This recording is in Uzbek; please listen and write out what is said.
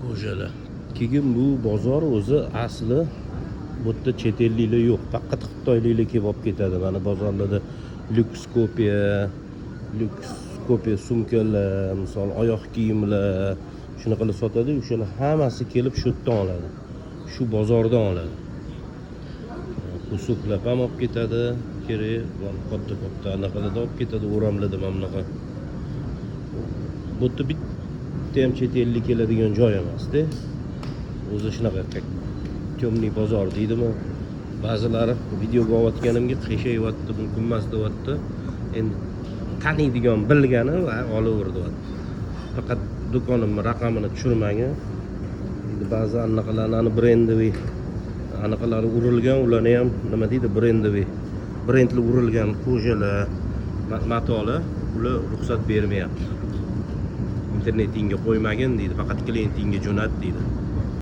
Кожа lar. Keyin bu bozor o'zi asli bu yerda chet elliklar yo'q, faqat xitoyliklar kelib olib ketadi. Mana bozorlarda lyuks kopiya, lyuks kopiya sumkalar, misol, oyoq kiyimlar, shunaqalar sotadi. O'shalar hammasi kelib shu yerdan oladi, shu bozordan oladi. Кусок lab ham olib ketadi, kerak katta katta anaqalarda olib ketadi, o'ramlarda. Mana bunaqa bu yerda bitta ham chet ellik keladigan joy emasda o'zi. Shunaqa как темный bozor deydimi. Ba'zilari videoga olayotganimga qiyshayapti, mumkin emas deyapti. Endi taniydigan, bilgani va olaver deyapti, faqat do'konimni raqamini tushirmagin. Endi ba'zi anaqalarni, брендовый anaqalari urilgan, ularni ham, nima deydi, брендовый, brendli urilgan кожа lar, matolar, ular ruxsat bermayapti. Internetingga qo'ymagin deydi, faqat klientingga jo'nat deydi.